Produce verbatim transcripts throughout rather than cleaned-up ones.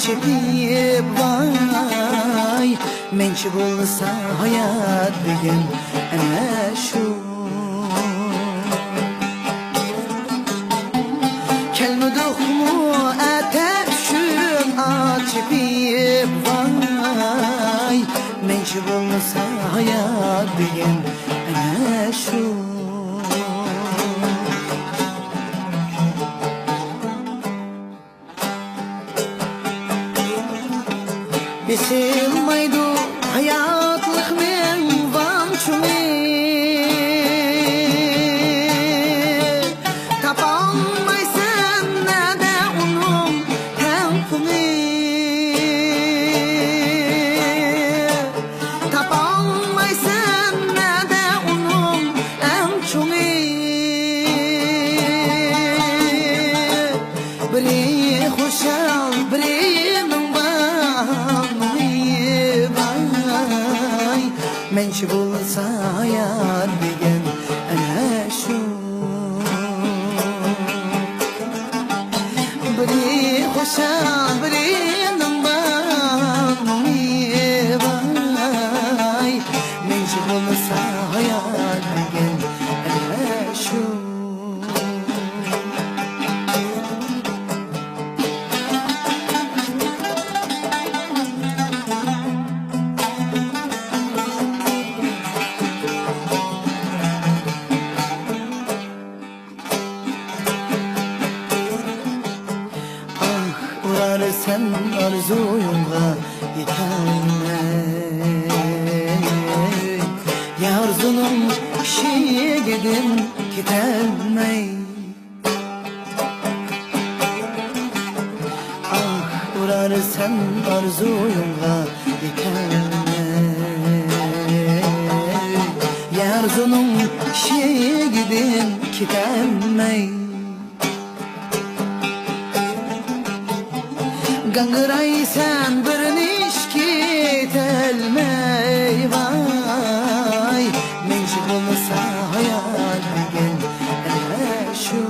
چېپىپ ۋاي، مەنچە بولسا ھايات دېگەن ئەنە شۇ. كەلمىدۇقمۇ ئەتە ئۈچۈن ئات چېپىپ ۋاي، مەنچە بولسا ھايات دېگەن ئەنە شۇ. بېسىلمايدۇ ھاياتلىقنىڭ ۋاڭ چۇڭى. تاپالمايسەن نەدە ئۇنىڭ تەڭپۇڭى. تاپالمايسەن نەدە ئۇنىڭ ئەڭ چوڭى. بىرى خۇشال، بىرىنىڭ بار مۇڭى ۋاي. مەنچە بولسا ھايات دېگەن ئەنە شۇ. بىرى خۇشال، بىرىنىڭ بار مۇڭى ۋاي. مەنچە بولسا ھايات دېگەن ئەنە شۇ. ئاھ ئۇرارسەن ئارزۇيۇڭغا يېتەلمەي، يا ئارزۇنىڭ ئىشىكىدىن كېتەلمەي. ئاھ ئۇرارسەن ئارزۇيۇڭغا يېتەلمەي، يا ئارزۇنىڭ ئىشىكىدىن كېتەلمەي. گاڭگىرايسەن بىر نېمىشقا يېتەلمەي ۋاي. مەنچە بولسا ھايات دېگەن ئەنە شۇ.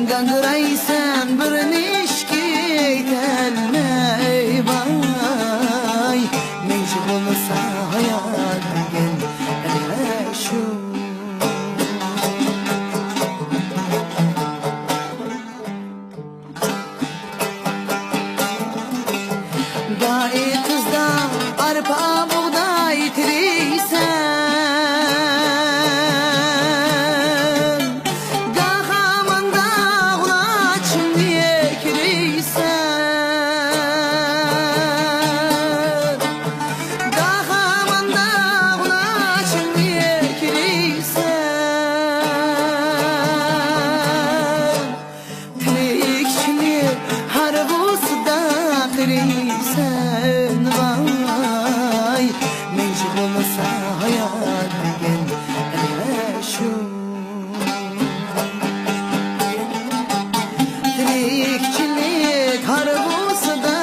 گاڭگىرايسەن بىر نېمىشقا يېتەلمەي ۋاي. مەنچە بولسا ھايات دېگەن ئەنە شۇ. گاھ ئېتىزدا ئارپا، بۇغداي تېرىيسەن، گاھ خاماندا غۇلاچىڭنى كېرىيسەن، گاھ خاماندا غۇلاچىڭنى كېرىيسەن. تىرىكچىلىك ھارۋىسىدا قېرىيسەن ۋاي، مەنچە بولسا ھايات دېگەن ئەنە شۇ. تىرىكچىلىك ھارۋىسىدا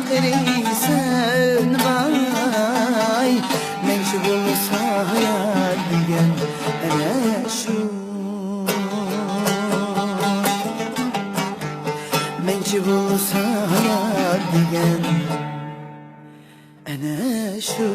قېرىيسەن ۋاي، مەنچە بولسا ھايات دېگەن ئەنە شۇ. مەنچە بولسا ھايات دېگەن ئەنە شۇ.